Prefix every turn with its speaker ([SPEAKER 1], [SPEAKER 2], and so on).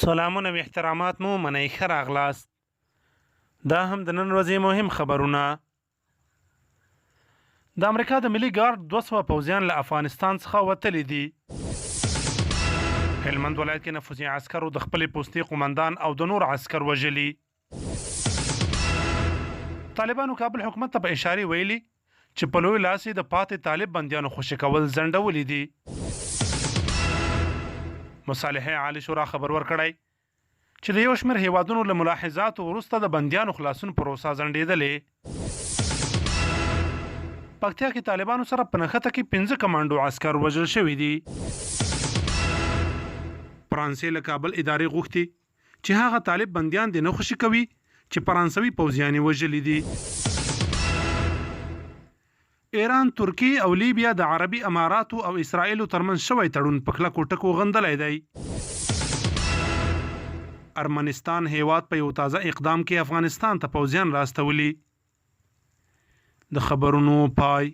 [SPEAKER 1] سلامونه او احترامات مو منئ، ښه راغلاست. دا هم د نن ورځې مهم خبرونه. د امریکا د ملي ګارد 200 پوځیان له افغانستان څخه وتلي دي. هلمند ولایت کې نفوذي عسکرو د خپلې پوستې قومندان او د نور عسکر وژلي. طالبانو کابل حکومت ته په اشارې ویلي چې په لوی لاس یې د پاتې طالب بندیانو خوشې کول ځنډولي دي. مصالحې عالي شورا خبر ورکړی چې د یو شمېر هېوادونو له ملاحظاتو وروسته د بندیانو خلاصون پروسه ځنډېدلې. پکتیا کې طالبانو سره په نښته کې 5 کمانډو عسکر وژل شوي دي. فرانسې له کابل ادارې غوښتي چې هغه طالب بندیان دې نه خوشې کوي چې فرانسوي پوځیان یې وژلي دي. ایران، ترکیې او لیبیا د عربي اماراتو او اسرائیلو ترمنځ شوی تړون په کلکو ټکو غندلی دی. ارمنستان هېواد په یو تازه اقدام کې افغانستان ته پوځیان را استولي. د خبرونو پای.